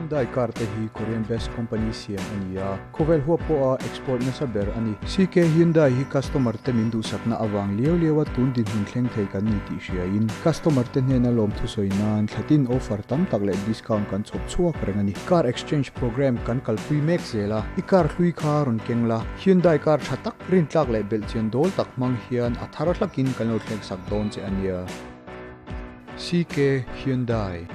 Hyundai car te hi Korean best company siam a ni a, khawvel huap pawha export nasa ber a ni. CK Hyundai hi customer te min duhsakna avang liau liau a tun dinhmun thleng thei kan ni tih hriain customer te hnena lawmthu sawi nan thlatin offer tam tak leh discount kan chhawp chhuak reng a ni. Car exchange program kan kalpui mek zel a, i car hlui kha rawn keng la, Hyundai car tha tak, rintlak leh belhchian dawl tak hmang hian a thar hlakin kan lo thleng sak dawn che a nia. CK Hyundai.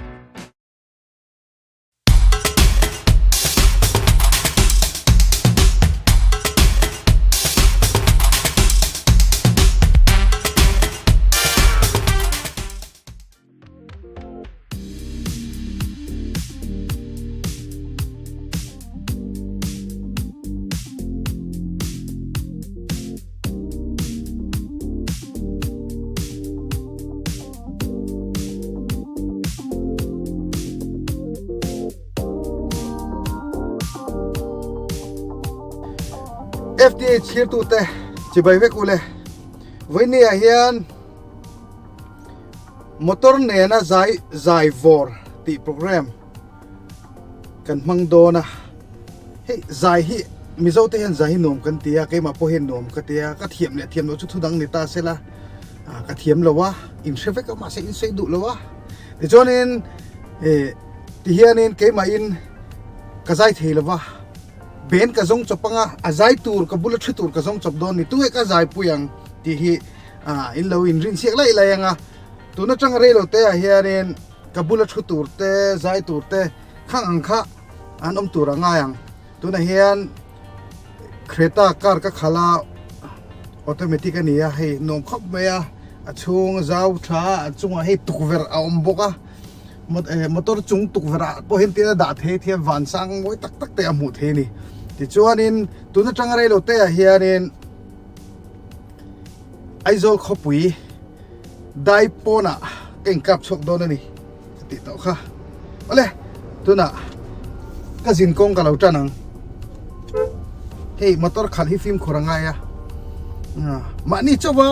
FDA chhirtute chibai vek ule vawinia hian motor nena zai zai vawr tih program kan hmang dawn a hei zai hi mizo te hian zai hi nuam kan ti a keimah pawh hian nuam ka ti a ka thiam leh thiam loh chu thu dang ni ta sela ah ka thiam lo a in hre vek a mahse in sawi duh lo a tichuanin eh tihianin keimahin ka zai thei lo va ben ka zawng chawp anga a zai tur ka bula thu tur ka zawng chawp dawn ni tunge ka zai pui ang tih hi ah in lo in rin siak laih laih anga tun atanga rei lo te ah hianin ka bula thu tur te zai tur te khang ang kha an awm tur a ngai ang tunah hian Creta car ka khalh a automatic a ni a hei nuam khawp mai a a chhung zau tha a a chungah hei tukverh a awm bawk a motor chung tukverh ah pawh hian tin a dah thei thiam van sang mawi tak tak te a hmuh thei a ni tichuanin tun atanga rei lo te ah hianin Aizawl khawpui dai pawnah ka inkap chhuak dawn a ni ka tih tawh kha awle tunah ka zin kawng ka lo tan ang hei motor khalh hi fimkhur a ngai a mahni chauha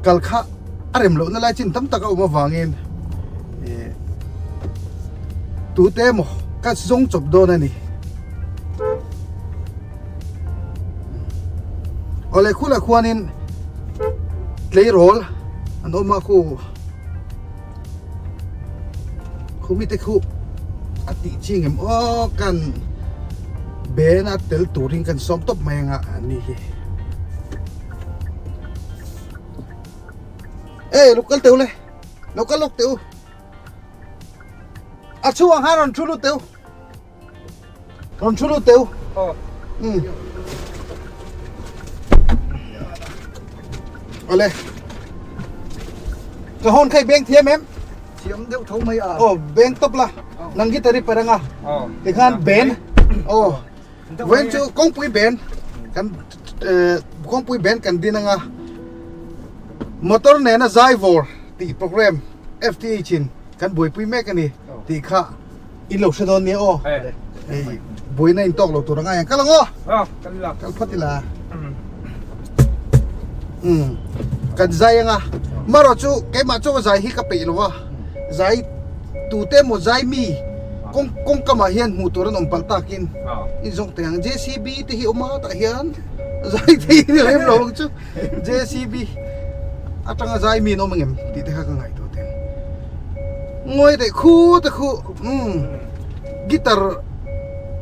kal kha a rem lohna lai chin tam tak a awm avangin tute emaw ka zawng chawp dawn a ni. Awle khulah khuanin tleirawl an awm a khu khu mite khu a tih chi ngem aw kan ben a tel turin kan sawm tawp mai anga an ni hi e lo kal teu le lo kal lawk teu a chhuang han rawn thu lut teu Rawn thu lut teu. Aw. Um. Ole. Ka hon khai beng thiam em? Thiam deuh tho mai a. Oh, beng top la. Nang guitar i peranga. Oh. Tikhan ben. Oh. Wen chu kawngpui ben. Kan kawngpui ben kan din anga. Motor nena zai vor tih program FTH in kan buaipui mek ani tih kha In lo hre dawn nia aw. Hei buaina in tawk lo tur a ngai ang. Kal ang aw. Aw, kal ila. Kal phawt ila. Um. Kan zai anga. Maro chu keimah chu zai hi ka peih lo a. Zai tute emaw zai mi kawng kawng kamah hian hmuh tur an awm palh takin in zawng teh ang. JCB te hi awm a tah hian zai thei ni lem lo ang chu. JCB atanga zai mi an awm angem tih te kha ka ngaihtuah teng. Ngawi teh khu te khu umm guitar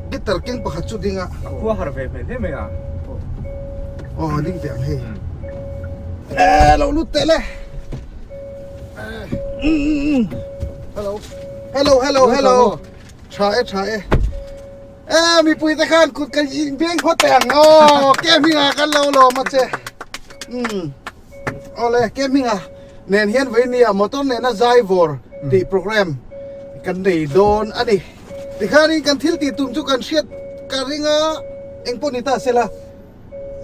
guitar keng pakhat chu ding a. A khua har ve hmel hle mai a. Aw ding teh ang hei. Eh lo lut teh le. Hello. Hello hello hello. Tha e tha e. E mipui te khan kut kan in beng phawt teh ang aw ke hmingah kan lo lawm a che umm awle ke hmingah nen hian vawi nia motor nena zai vawr tih program kan nei dawn a ni tikhanin kan thil tih tum chu kan hriat ka ring a engpawh ni ta sela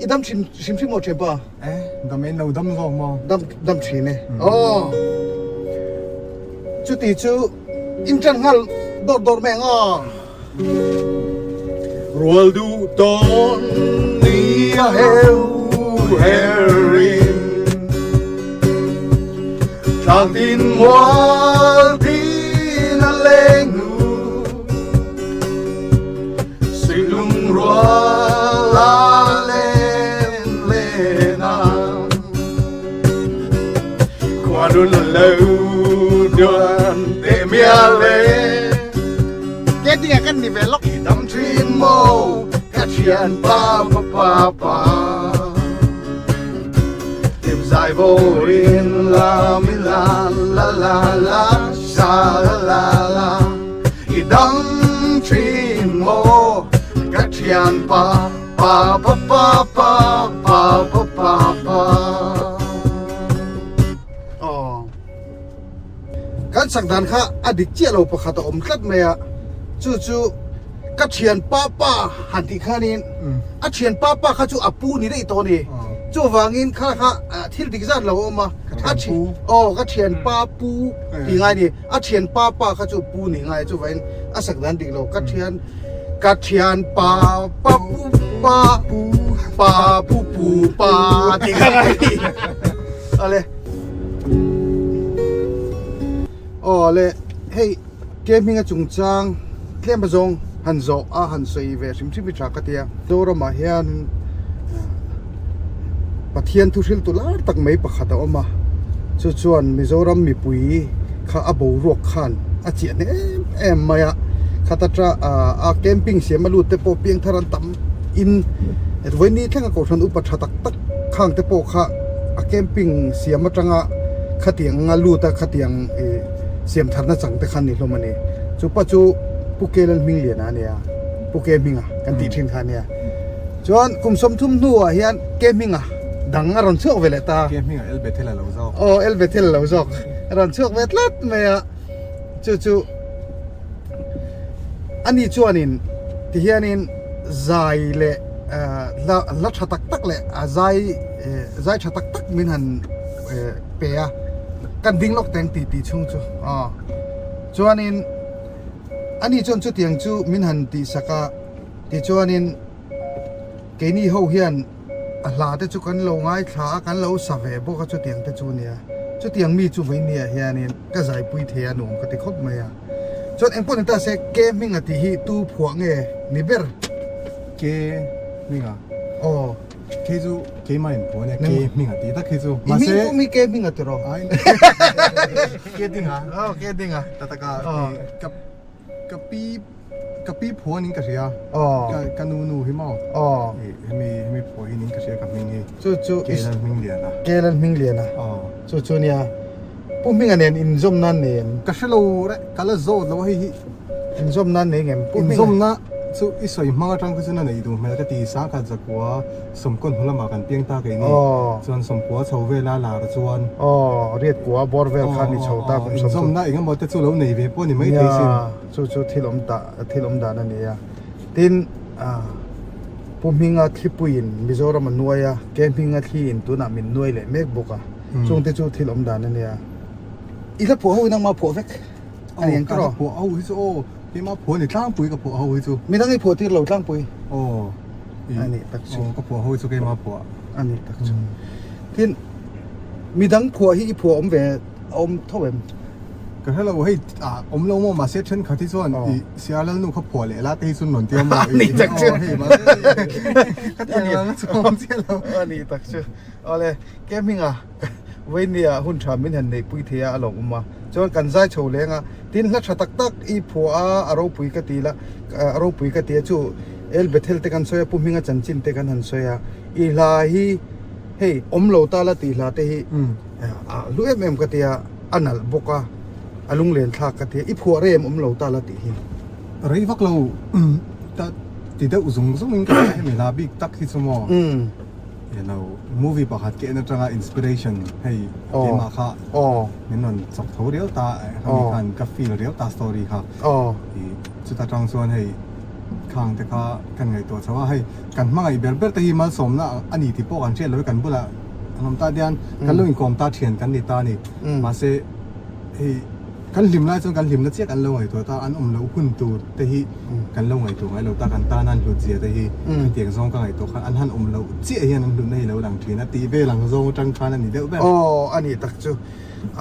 i dam thin hrim hrim maw thianpa e dam in lo dam zawk maw dam dam thin e aw chuti chu in tan nghal dawr dawr mai ang aw Rual duh tawn ni a heu herin Thlang tin mual tin a leng nu. second ni ve lawk. I dam thin maw ka thianpa pa pa pa Tim zai vawrin la mi la la la la sha la la la I dam thin maw ka thianpa pa pa pa pa pa pa pa pa Aw. Kan sak dan kha a dik chiah lo pakhat a awm tlat mai a, chu chu ka thian pa pa han tih khanin a thian pa pa kha chu a pu ni daih tawh a ni. Chuvangin kha kha thil dik zat lo a awm a, a thian aw ka thian pa pu tih ngai a ni, a thian pa pa kha chu pu ni ngai a, chuvangin a sak dan dik lo ka thian ka thian pa pa pu pa pa pu pu pa tih kha ngai a ni. Awle. Aw le hei ke hminga chungchang tlem azawng han zawh a han sawi ve hrim hrim hi tha ka tia Zoramah hian Pathian thu hriltu lar tak mai pakhat a awm a chu chuan Mizoram mipui kha a boruak khan a chiah hne em em mai a khatata a camping siam a lut te pawh piangthar an tam in vawiin thlenga kohhran upa tha tak tak khang te pawh kha a camping siam atanga khatiang a lut a khatiang ih siam tharna chang te kha an ni hlawm a ni chupa chu Pu Kelal Hmingliana a nia Pu Ke Hminga kan tih thin kha a nia chuan kum 30 hnuah hian Ke Hminga dang a rawn chhuak ve leh ta Ke Hminga El Bethel a lo zawk aw El Bethel a lo zawk a rawn chhuak ve tlat mai a chu chu ani chuanin tihianin zai leh hla hla tha tak tak leh a zai zai tha tak tak min han pe a kan ding lawk teng tih tih chhung chu aw chuanin ani chuan chutiang chu min han tih sak a tichuanin keini ho hian A hla te chu kan lo ngaithla a, kan lo sa ve bawk a chutiang te chu nia. Chutiang mi chu vawinia hianin ka zaipui thei a nuam ka ti khawp mai a. Chuan engpawh ni ta se Ke Hminga tih hi tu phuah nge ni ber? Ke Hminga? Aw. Ke chu keimah in phuah ania Ke Hminga tih tak hi chu. I hming pawh mi Ke Hminga tiraw? Ke Dinga. Aw Ke Dinga. Ta taka ka Ka pi ka pi phuan in ka hria. Aw. Ka ka nu nu hi maw. Aw. I hemi hemi phuah in in ka hria ka hming hi. Chu chu Kelan hming lian a. Kelan hming lian a. Aw. Chu chu nia. Pu hminga nen inzawm nan nei em? Ka hre lo re ka la zawt lo a hei hi. Inzawm nan nei ngem? Pu hminga. Inzawmna chu i sawi hmang atang kha chuan a nei duh hmel ka ti sa khat zakua. Sawmkawn hnu lamah kan piang ta kei ni. Chuan sawmkua chho vela lar chuan. Aw, riatkua bawr vel kha ni chho ta kum sawmthum. Inzawmna eng emaw te chu lo nei ve pawh ni mai thei sin. Nia, chu chu thil awm ta, thil awm dan a ni a. Tin, Pu Hminga thlipuiin Mizoram a nuai a, Ke Hminga thliin tunah min nuai leh mek bawk a. Chungte chu thil awm dan a nia. I hla phuah ho in angmah phuah vek a ni ang tiraw? Aw, ka hla phuah ho hi chu aw. Keimah phuah a ni tlangpui ka phuah ho hi chu. Midang i phuah tir lo tlangpui. Aw. A nih tak chu. Aw ka phuah ho hi chu keimah phuah. A nih tak chu. Tin midang phuah hi i phuah awm ve awm tho em? Ka hre lo hei ah awm lo maw mahse thenkhat hi chuan i Sialal nu kha phuah leh la te hi chu rawn ti a maw? A nih tak chu. Aw hei mahse ka ti ang ang chu awm chiah lo. A nih tak chu. Awle ke hminga Vainia hun tha min han neihpui thei a a lo awm a. Chuan kan zai chho leng a, tin hla tha tak tak i phuah a, a ropui ka ti la, a ropui ka ti a chu El Bethel te kan sawi a, Pu Hminga chanchin te kan han sawi a, i hla hi hei awm lo ta la tih hla te hi a hlu em em ka ti a, a nalh bawk a, a lunglen thlak ka ti a, i phuah rem awm lo ta la tih hi. Rei vak lo ta ti deuh zung zung in ka hria hemi hla bik tak hi chu maw. Elo movie pakhat ke en atanga inspiration hei keimah kha min rawn chawk tho riau ta khami khan ka feel riau ta story kha i chuta tang chuan hei khang te kha kan ngaihtuah chho a hei kan hmangaih ber ber te hi malsawmna a ni tih pawh kan hriat lo kan bulah an awm ta dian kan lo inkawm ta thian kan ni ta a ni mahse hei Kan hlim lai chuan kan hlimna chiah kan lo ngaihtuah ta, an awm loh hun tur te hi kan lo ngaihtuah ngai lo ta, kan tan an hlut zia te hi hetiang zawng ka ngaihtuah khan an han awm loh chiah hian an hlutna hi lo lang thin a tih vel ang zawng atang khan a ni deuh ber. Aw a nih tak chu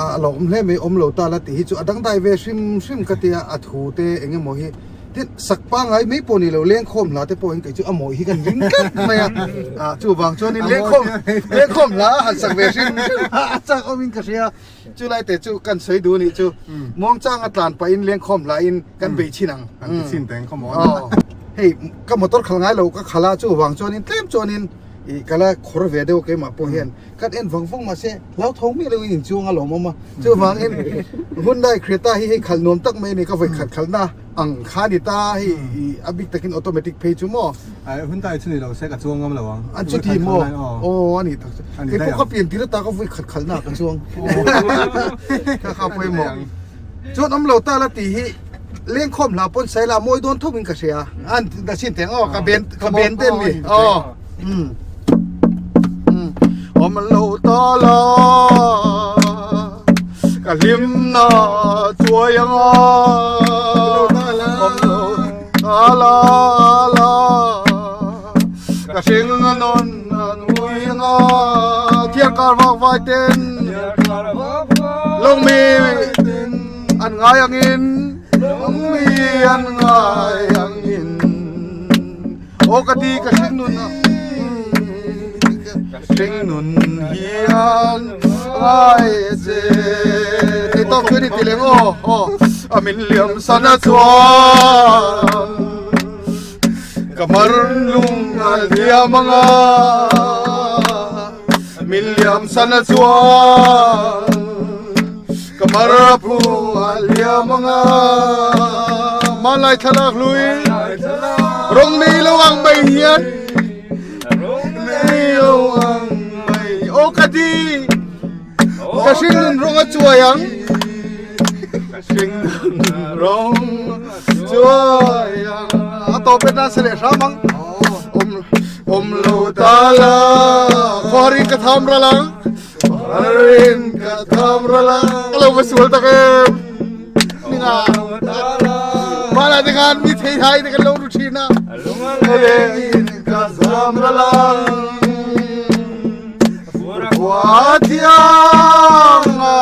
a lo awm hle mai, awm lo ta la tih hi chu a dangdai ve hrim hrim ka tia, a thu te eng emaw hi. Tin, sak pangai mai pawh ni lo lengkhawm hla te pawh in kei chu a mawi hi kan ring tlat mai a. Ah, chuvang chuanin lengkhawm lengkhawm hla a han sak ve hrim hrim a, a chak awmin ka hria. Chulai te chu kan sawi duh anih chu. Muangchanga tlan pahin lengkhawm hla in kan bei chhin ang. Kan ti chhin teng khaw maw. Aw. Hei, ka motor khalh ngai lo ka khalh a, chuvang chuanin tlem chuanin ih ka la khawr ve deuh keimah pawh hian. Kan en vang vang mahse hlauthawng miah loin inchuang a lawmawm a, chuvangin Hyundai Creta hi hei khalh nuam tak mai a ni, ka vawi khat khalhna ang kha a ni ta hei a bik takin automatic phei chu maw. Ai Hyundai chu ni lo se ka chuang ngam lo ang. A chuti maw? Aw a ni tak chu. Kei pawh ka pian tir ata ka vawi khat khalhna ah ka chuang. Kha kha pawimawh. Chuan awm lo ta la tih hi lengkhawm hla pawn saila mawi dawn thawkin ka hria. An na chin teng aw ka ben ka ben te mi. Aw. Awm lo ta la ka hlim na chuai anga awm lo ta la la ka hring nawn an ui anga thiar kar vak vai ten lawng mi an ngai angin lawng mi an ngai angin Aw ka ti ka hring nun ka hring nun hian ngai che thei tawk chu ni ti leng aw aw a min liam san a chuan ka mar lung a liam anga min liam san a chuan ka mar phu a liam anga malai thlalak lui rawng nei lo ang mai hian nei lo ang mai aw ka di ka hring nun rawng a chuai ang ka hring nun rawng chuai ang a tawp et nan se leh hram ang awm awm lo ta la khuarin ka tham ral ang Rin ka tham ral a ka lo va sual tak em ninga mala te khan mi thei thai te kan lo ru thin a lengin ka zam ral ang khua thiang a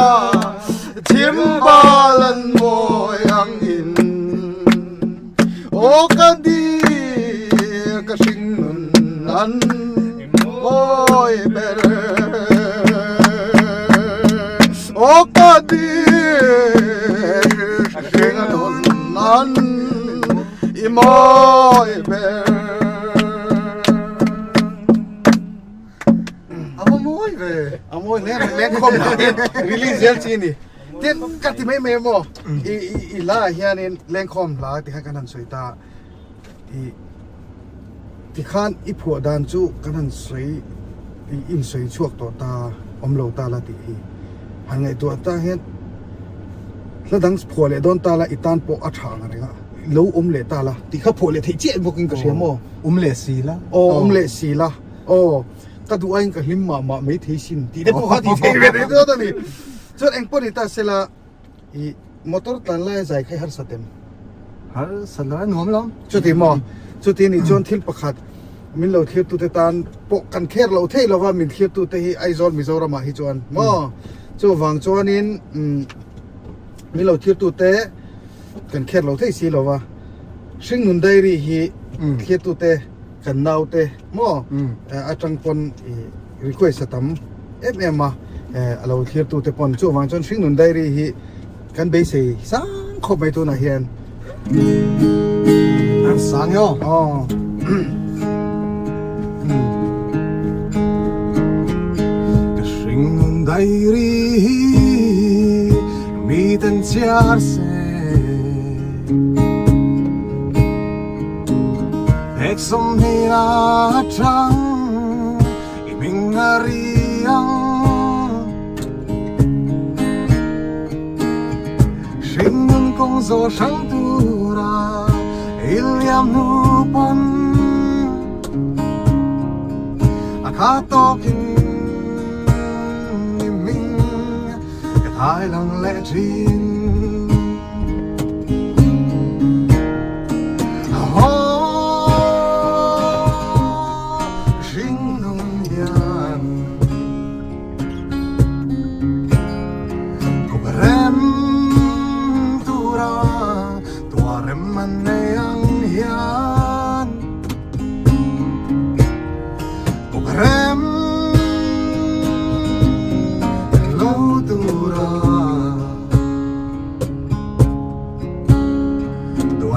thim balan mawi ang in aw ka di ka hring nun an mawi ber aw ka di ka hring nun an i mawi ber A va mawi ve. A mawi hle mai lengkhawm lah hian release zel chi a ni. Tin ka ti mai mai a maw i i hla ah hianin lengkhawm hla ti khan kan han sawi ta i tikhan i phuah dan chu kan han sawi i insawi chhuak tawh ta awm lo ta la tih hi han ngaihtuah atang hian hla dang phuah leh dawn ta la i tan pawh a tha ang reng a lo awm leh ta la tih kha phuah leh theih chiah bawkin ka hria maw. Awm leh si la. Aw awm leh si la. Aw ka duh aiin ka hlim mah mah mai thei sin tih te pawh kha tih theih ve thei dawn a ni. Chuan eng pawh ni ta sela ih motor tlan laia zai kha i harsat em? Harsat lo a nuam lo. Chuti maw? Chuti nih chuan thil pakhat min lo thlirtute tan pawh kan kher loh theih lova min thlirtute hi Aizawl Mizoramah hi chuan maw? Chuvang chuanin umm min lo thlirtute kan kher lo theih si lova Hringnun Diary hi thlirtute kan naute maw atang pawn i request a tam em em a a lo thlir tu te pawn chuvang chuan hringnun diary hi kan beisei sang khawp mai tunah hian sang yo aw ka hringnun diary hi mi ten chhiar se Ek sawm hi a tang i hming a ri ang Hringnun kawng zawh hrang tura i liam hnu pawn A kha tawkin i hming ka thai lang leh thin.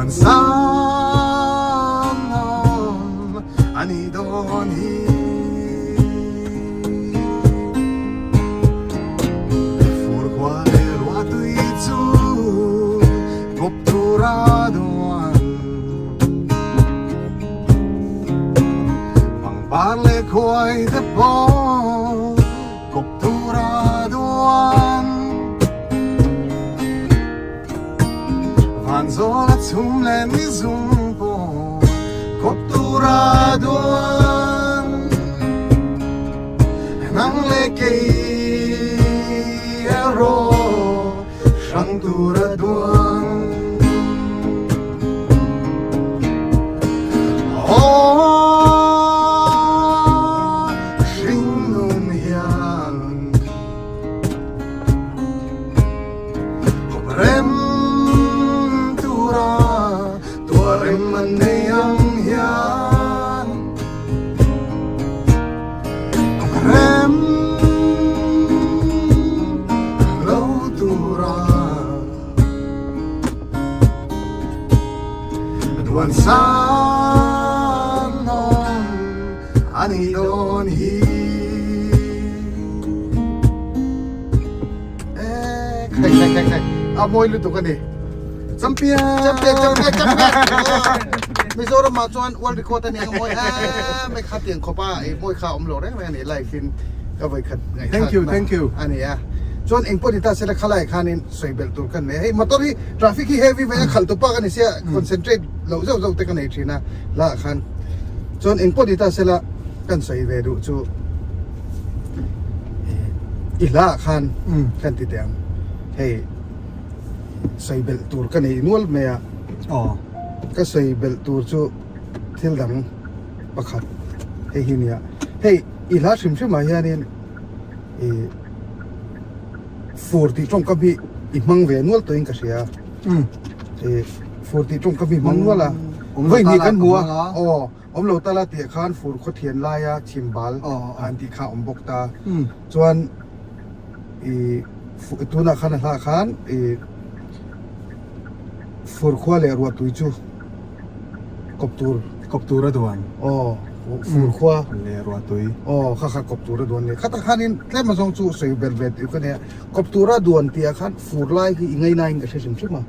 Duan san awm a nih dawn hi. Fur khua leh ruah tui chu kawp tur a duan. Pangpar leh khuai te pawh kawp tur a duan. Van zawl a chhum leh ni zum pawh kawp tur a duan. Nang leh kei erawh hrang tur a duan. Aw hringnun hian. Kawp rem tura tua rem an nei ang hian Kawp rem lo tura duan san awm a nih dawn hi. Khai khai khai khai a mawi lutuk a ni. Champion! Champion champion champion! Mizoram ah chuan world record a ni ang mawi em mai kha tiang khawp a i mawi kha awm lo reng reng a ni live in ka vawi khat ngaihthlak Thank you thank you a ni a. Chuan eng pawh ni ta sela khalai khanin sawi belh tur kan nei a. Hei motor hi traffic hi heavy mai a khalh tu pak a ni sia concentrate loh zauh zauh te ka nei thin a la ah khan. Chuan eng pawh ni ta sela kan sawi ve duh chu I hla ah khan kan ti teh ang hei sawi belh tur ka nei nual mai a ka sawi belh tur chu thil dang pakhat hei hi nia hei i hla hrim hrim ah hianin ih fur tih tawngkam hi i hmang ve nual tawhin ka hria ih fur tih tawngkam hi i hmang nual a vawi hnih kan hmu a aw. Awm lo ta la tih khan fur khawthian laia chhim bal an tih kha a awm bawk ta. Chuan i tunah khan a hlah khan i fur khua leh ruah tui chu kawp tur. Kawp tur a duan. Aw fur khua. Leh ruah tui. Aw kha kha kawp tur a duan ni. Khatah khanin tlem azawng chu sawi ber ve tih ka nia. Kawp tur a duan tih ah khan fur lai hi i ngainain ka hre hrim hrim a.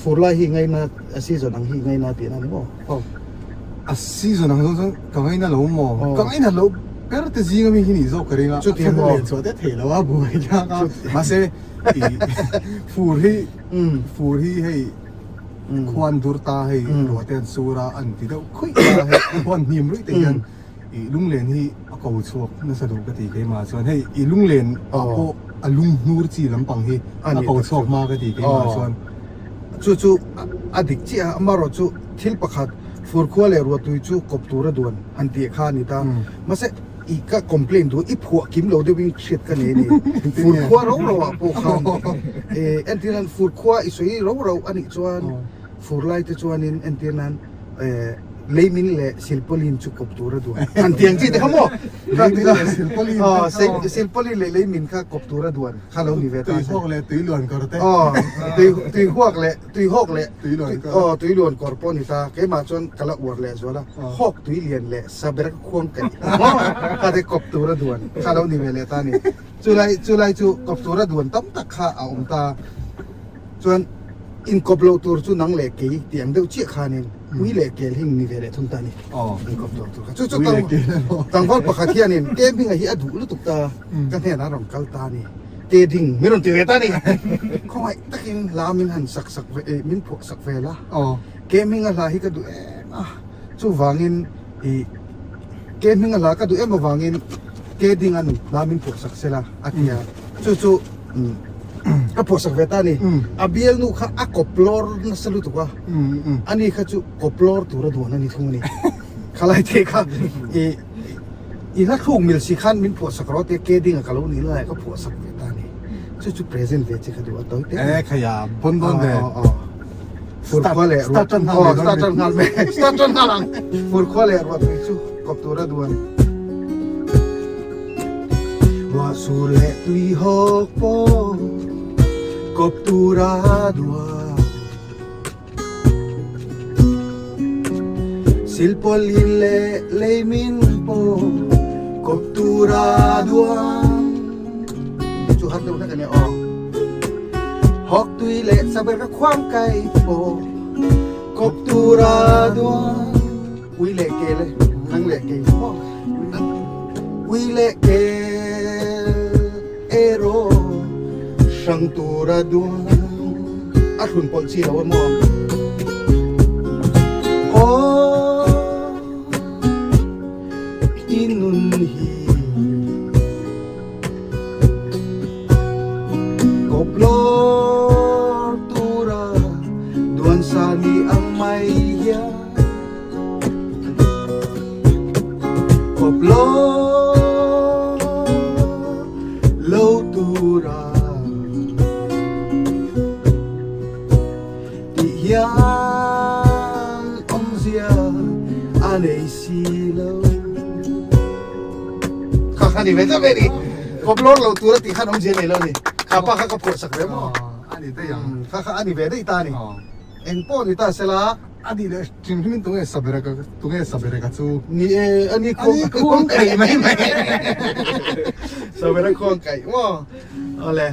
Fur lai hi ngaina a season ang hi ngaina tihna a ni maw? Aw. A season ang zawng chuan ka ngaina lo maw? Ka ngaina lo ber te zing ami hi nih zawk ka ring a. Chuti maw? Len chhuah te thei lo a buai thlak a. Mahse i fur hi fur hi hei khuan dur ta hei ruah te an sur a an ti deuh khuih a hei khuan hnim ruih te hian i lunglen hi a ko chhuak nasa duh ka ti keimah chuan hei i lunglen ah pawh a lung hnur chi lampang hi a ko chhuak hma ka ti keimah chuan. Chu chu a dik chiah a, amaherawh chu thil pakhat furkhua leh ruahtui chu kawp tur a duan han tih kha a ni ta. Mahse i ka complain duh i phuah kim lo deuhin hriat ka nei a ni. Furkhua ro ro ah pawh khan entir nan furkhua i sawi ro ro a nih chuan fur lai te chuanin entir nan Leimin leh silpauline chu kawp tur a duan. An tiang chi te kha maw? Leimin leh silpauline Aw, silpauline leh leimin kha kawp tur a duan kha lo ni ve ta. Tuihawk leh tuiluan kawr te. Aw, tui tuihawk leh tuihawk leh Tuiluan kawr. Aw, tuiluan kawr pawh a ni ta. Keimah chuan ka la uar leh zual a. Hawk tui lian leh saber khuang kaih kha te kawp tur a duan kha lo ni ve leh ta a ni. Chulai chulai chu kawp tur a duan tam tak kha a awm ta. Chuan inkawp loh tur chu nang leh kei tih ang deuh chiah khanin ui leh kel hi ni ve leh thung ta a ni. Inkawp loh tur kha. Chu chu tlangval pakhat hianin ke hminga hi a duh lutuk ta ka hnenah a rawn kal ta a ni. Ke ding min rawn ti ve ta a ni. Khawngaih takin hla min han sak sak ve min phuah sak ve la. Ke hminga hla hi ka duh em a. Chuvangin i ke hminga hla ka duh em avangin ke ding an hla min phuah sak sela a ti a. Chu chu ka phuah sak ve ta a ni. A bialnu kha a kawp lawr nasa lutuk a, ani kha chu kawp lawr tur a duan a ni thung a ni. Khalai te kha i i hla thluk mil si khan min phuah sak rawh tia ke ding a ka lo nih lai ah ka phuah sak ve ta a ni. Chu chu present ve che ka duh a tawi te. E khaya bon dawn ve. Furkhua leh ruah Start tan nghal mai dawn Start tan nghal mai Start tan nghal ang Furkhua leh ruah tui chu kawp tur a duan. Ruah sur leh tui hawk pawh kawp tur a duan. Silpawlin leh leimin pawh kawp tura duan chu har deuh hlek a nia aw. Hawk tui leh saber khuang kai pawh kawp tura duan ui leh kel e nang leh kei maw ui leh kel erawh hrang tura duan a hrun pawlh chi lo a maw aw i nun hi kawp lawr tura duan sa ni ang mai hian kawp lawr lo tura tih hian awmzia a nei si lo. Kha kha ni ve deuh ve ni. Kawp lawr lo tura tih khan awmzia nei lo ni. Kha pa kha ka phuah sak ve maw? A ni daih ang. Kha kha a ni ve daih ta ni. Eng pawh ni ta sela. A nih leh hrim hrimin tunge sabera ka tunge sabera ka chu. Ni e a ni khuang a ni khuang kaih mai mai. Sabera khuang kaih maw? Awle.